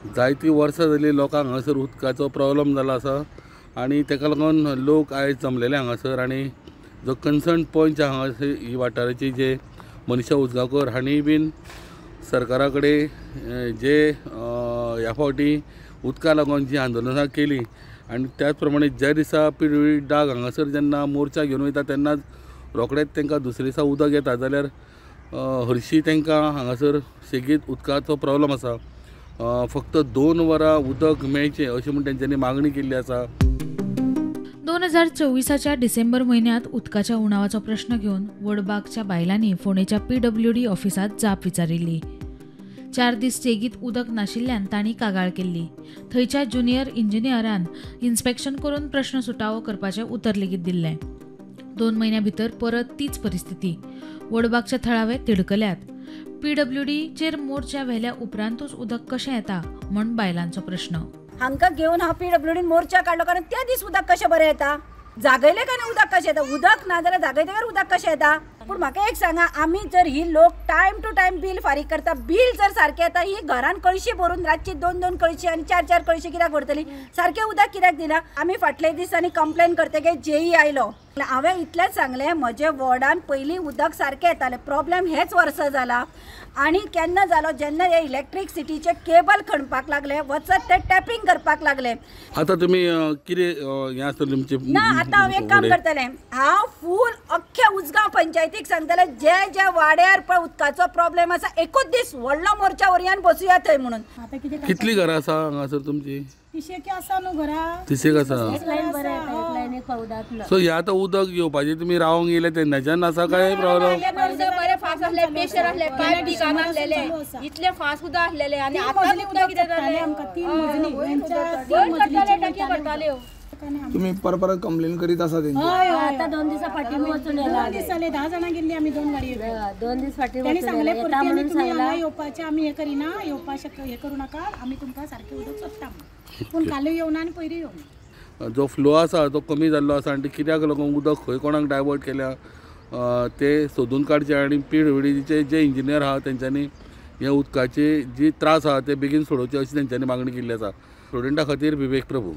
जायतीं वर्सां जालीं लोकांक हांगासर उदकाचो प्रॉब्लम जाला आसा आनी ताका लागून लोक आयज जमलेले हांगासर आनी जो कन्सर्न पंच हांगासर ही वाठाराची जे मनीषा उजगांवकर हांणी बीन सरकारा कडेन जे ह्या फावटी उदका लागून जी आंदोलनां केली आनी त्याच प्रमाणे ज्या दिसा पिडब्ल्यूडी डाग हांगासर जेन्ना मोर्चा घेवन वयता तेन्नाच रोखडेच तांकां दुसरे दिसा उदक येता जाल्यार हरशीं तांकां हांगासर सेगीत उदकाचो प्रॉब्लम आसा. फक्त 2 वरां उदक मेळचें अशें म्हूण तेंच्यांनी मागणी केल्ली आसा. 2024च्या डिसेंबर म्हयन्यांत उदकाच्या उणावाचो प्रश्न घेवन वडबागच्या बायलांनी फोंडेच्या पीडब्ल्यूडी ऑफिसांत जाप विचारिल्ली. 4 दीस सेगीत उदक नाशिल्ल्यान तांणी कागाळ केल्ली. थंयच्या ज्युनियर इंजिनियरान इन्स्पेक्शन करून प्रश्न सुटावो करपाचें उतर लेगीत दिल्लें. 2 म्हयन्यां भितर परत तीच परिस्थिती. वडबागचे थळावे तिडकल्यात. पीडब्ल्यूडीचेर मोर्चा व्हेल्या उपरांतूच उदक कशें येता म्हूण बायलांचो प्रश्न. हांकां घेवन हांव पीडब्ल्यूडीन मोर्चा काडलो कारण त्या दीस उदक कशें बरें येता, जागयलें काय ना उदक कशें येता, उदक ना जाल्यार जागयतकर उदक कशें येता. पूण म्हाका एक सांगा, आमी जर ही लोक टायम टू टायम बील फारीक करता, बील जर सारकें येता, ही घरान कळशी भरून रातची 2-2 कळशी आनी 4-4 कळशी कित्याक भरतली, सारकें उदक कित्याक दिना. आमी फाटले दिसांनी कंप्लेन करतकीर जेई आयलो. हांवें इतलेंच सांगलें, म्हजे वॉर्डान पयलीं उदक सारकें येतालें, प्रॉब्लेम हेच वर्सा जाला. आनी केन्ना जालो, जेन्ना हे इलेक्ट्रिसिटीचे केबल खणपाक लागले, वचत ते टॅपिंग करपाक लागले. आतां तुमी कितें हें आसतलें तुमचें ना, आतां हांव एक काम करतलें, हांव फूल अख्ख्या उजगांव पंचायतीक सांगतलें, जे जे वाड्यार पळय उदकाचो प्रॉब्लेम आसा, एकूच दीस व्हडलो मोर्चा व्हरया आनी बसुया थंय म्हणून. कितलीं घरां आसा हांगासर तुमची? 30 आसा न्हू घरां, 30 आसा. सो हे आतां उदक घेवपाचें तुमी रावंक येयले तेन्नाच्यान आसा काय प्रॉब्लम? बरें फास्ट आसले, प्रेशर आसले, पायप डिकान आसलेले, इतले फास्ट उदक आसलेले आनी आतां उदक कितें जालें, टाकी करताल्यो. तुम्ही परत परत कंप्लेन करीत आसा तेंची? आतां 2 दिसां फाटीं वचून येयला, 2 दीस जाले, 10 जाणां गेल्ली आमी 2 गाडयो. 2 दीस फाटीं तांणी सांगलें परती आमी तुमी हांगा येवपाचें, आमी हें करिना, येवपा शक हें करूं नाका, आमी तुमकां सारकें उदक सोदता म्हणून. पूण कालूय येवना आनी पयरूय येवना. जो फ्लो आसा तो कमी जाल्लो आसा आनी कित्याक लागून उदक खंय कोणाक डायवर्ट केल्या ते सोदून काडचे आनी पीडब्ल्यूडीचे जे इंजिनियर आहा तेंच्यांनी हे उदकाचे जी त्रास आहा ते बेगीन सोडोवचे अशी तेंच्यांनी मागणी केल्ली आसा. स्टुडंटा खातीर विवेक प्रभू.